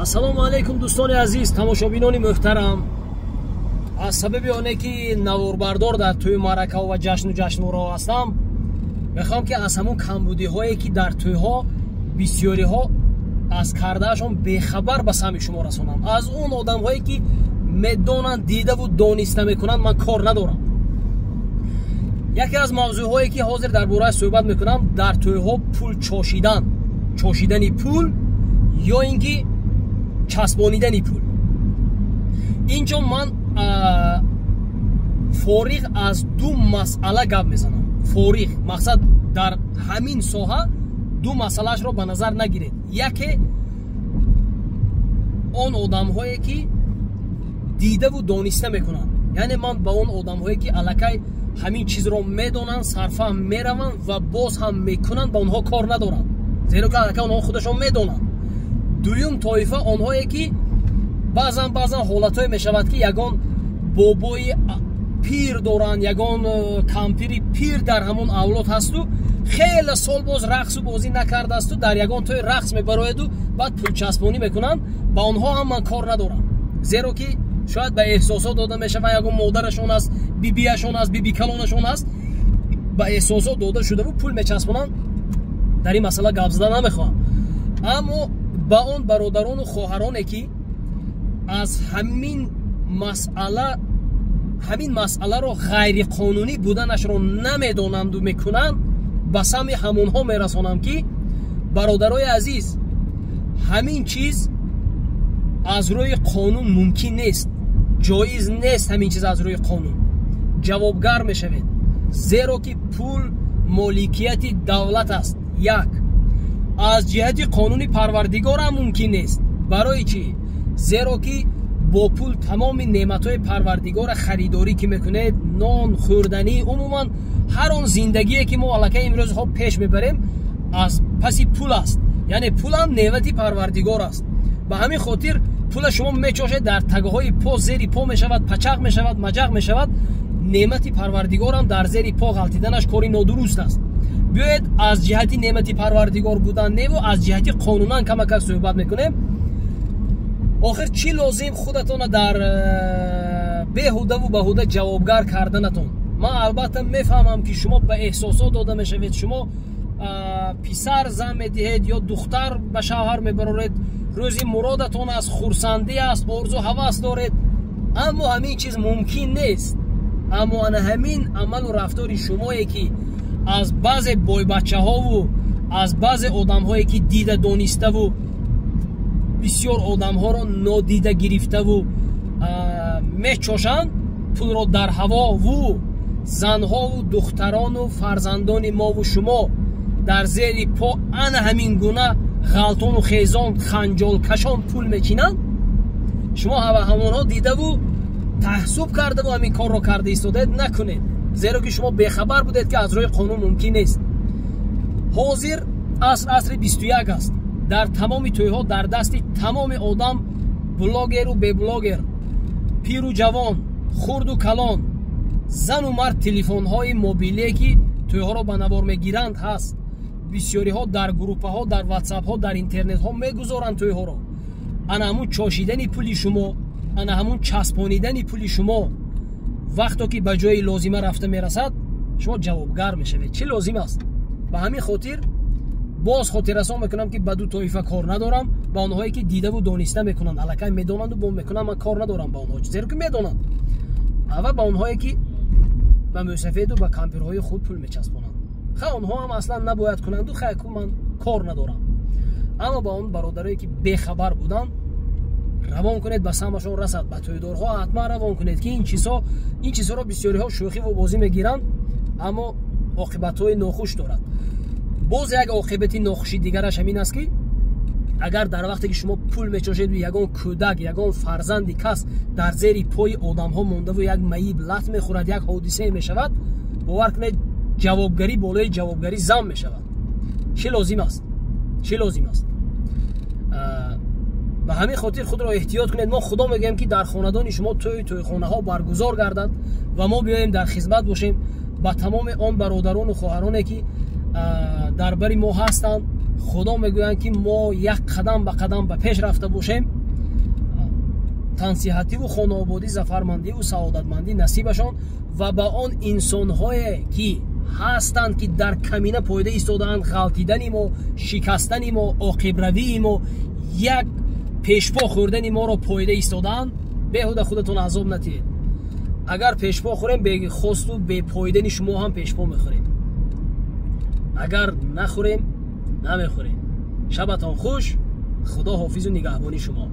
Ассалому алайкум, дӯстони азиз, тамошобинони муҳтарам. Аз сабаби оне ки наворбардор дар тӯи маъракаҳо ва ҷашну ҷашнвораҳо ҳастам, мехоҳам ки аз ҳамон камбудиҳое ки дар тӯйҳо бисёриҳо аз кардаашон бехабар ба самъи шумо расонам. Аз он одамҳое ки медонанд, дидаву дониста мекунанд, ман кор надорам. Яке аз мавзӯъҳое ки ҳозир дар борааш суҳбат мекунам, дар тӯйҳо пул чошидан, чошидани пул ё ин ки часпонидани пул. Инҷо ман фориғ аз ду масъала гап мезанам. Фориғ мақсад дар ҳамин соҳа ду масъалаашро ба назар нагиред. Яке он одамҳое ки дидаву дониста мекунанд, яъне ман ба он одамҳое ки аллакай ҳамин чизро медонанд, сарфаҳм мераванд ва боз ҳам мекунанд, ба онҳо кор надоранд, зеро ки аллакай онҳо худашон медонанд. Дуюм тоифа онҳое ки баъзан ҳолатҳое мешавад ки ягон бобои пир доранд, ягон кампири пир дар ҳамон авлод ҳасту хеле сол боз рақсу бозӣ накардаасту дар ягон тӯй рақс мебарояду баъд пулчаспонӣ мекунанд, ба онҳо ҳам ман кор надорам, зеро ки шояд ба эҳсосот дода мешавад, ягон модарашон аст, бибиашон аст, бибикалонашон аст, ба эҳсосот дода шудаву пул мечаспонанд. Дар ин масъала гап зада намехоҳам. Аммо ба он бародарону хоҳароне ки аз ҳамин масъаларо ғайриқонунӣ буданашро намедонанду мекунанд, ба самъи ҳамонҳо мерасонам ки бародарои азиз, ҳамин чиз аз рӯи қонун мумкин нест, ҷоиз нест. Ҳамин чиз аз рӯи қонун ҷавобгар мешавед, зеро ки пул моликияти давлат аст. Як, аз ҷиҳати қонуни парвардигор ҳам мумкин нест. Барои чӣ? Зеро ки бо пул тамоми неъматҳои парвардигорро харидорӣ ки мекунед, нон, хӯрданӣ, умуман ҳар он зиндагие ки мо аллакай имрӯзҳо пеш мебарем аз паси пул аст. Яъне пулам неъмати парвардигор аст. Ба ҳамин хотир пула шумо мечошед, дар тагаҳои по, зери по мешавад, пачақ мешавад, маҷақ мешавад. Неъмати парвардигорам дар зери по ғалтиданаш кори нодуруст аст. Биёед аз ҷиҳати неъмати парвардигор будан неву аз ҷиҳати қонунан камакак суҳбат мекунем. Охир чӣ лозим худатонро дар беҳудаву баҳуда ҷавобгар карданатон? Ман албатта мефаҳмам ки шумо ба эҳсосот дода мешавед, шумо писар зан медиҳед ё духтар ба шавҳар мебароред, рӯзи муродатон аст, хурсандӣ аст, орзу ҳавас доред, аммо ҳамин чиз мумкин нест. Аммо ана ҳамин амалу рафтори шумое ки аз баъзе бойбачаҳову аз баъзе одамҳое ки дида дониставу бисёр одамҳоро нодида гирифтаву мечошанд пулро дар ҳавову занҳову духтарону фарзандони мову шумо дар зери по ана ҳамин гуна ғалтону хезон, ханҷолкашон пул мечинанд, шумо ҳамонҳо дидаву таҳсуб кардаву ҳамин корро карда истодаед, накунед, зеро ки шумо бехабар будед ки аз рӯи қонун мумкин нест. Ҳозир аср асри 21 аст. Дар тамоми тӯйҳо дар дасти тамоми одам, блогеру беблогер, пиру ҷавон, хурду калон, зану мард телефонҳои мобилие ки тӯйҳоро ба навор мегиранд ҳаст. Бисёриҳо дар группаҳо, дар ватсапҳо, дар интернетҳо мегузоранд тӯйҳоро. Ана ҳамун чошидани пули шумо, ана ҳамун часпонидани пули шумо вақто ки ба ҷои лозима рафта мерасад, шумо ҷавобгар мешавед. Чӣ лозим аст? Ба ҳамин хотир боз хотиррасон мекунам ки ба ду тоифа кор надорам. Ба онҳое ки дидаву дониста мекунанд, аллакай медонанду бо мекунанд, ман кор надорам ба онҳо, зеро ки медонанд. Ава ба онҳое ки ба мӯсафеду ба кампирҳои худ пул мечаспонанд, ха онҳо ҳам аслан набояд кунанду, хай ку ман кор надорам. Аммо ба он бародарое ки бехабар буданд, равон кунед, ба самашон расад. Ба тӯйдорҳо ҳатман равон кунед ки ин чизҳоро бисёриҳо шӯхиву бозӣ мегиранд, аммо оқибатҳои нохуш дорад. Боз як оқибати нохуши дигараш ҳамин аст ки агар дар вақте ки шумо пул мечошеду ягон кӯдак, ягон фарзанди кас дар зери пои одамҳо мондаву як маиб лат мехӯрад, як ҳодисае мешавад, бовар кунед ҷавобгарӣ болои ҷавобгарӣ зам мешавад. Чӣ лозим аст? Чӣ лозим аст? Ба ҳамин хотир худро эҳтиёт кунед. Мо худо мегӯем ки дар хонадони шумо тӯю тӯйхонаҳо баргузор гардад ва мо биёем дар хизмат бошем ба тамоми он бародарону хоҳароне ки дар бари мо ҳастанд. Худо мегӯянд, ки мо як қадам ба қадам ба пеш рафта бошем. Тансиҳативу хонаободӣ, зафармандиву саодатмандӣ насибашон ва ба он инсонҳое, ки ҳастанд, ки дар камина пойда истодаанд, ғалтидани мо, шикастани мо, оқибравии мо, як пешпо хӯрдани моро пойда истодаанд, беҳуда худатон азоб натиҳед. Агар пешпо хӯрем, бехосту бепоидани шумо ҳам пешпо мехӯрем. Агар нахӯрем, намехӯрем. Шабатон хуш, Худо ҳофизу нигаҳбони шумо.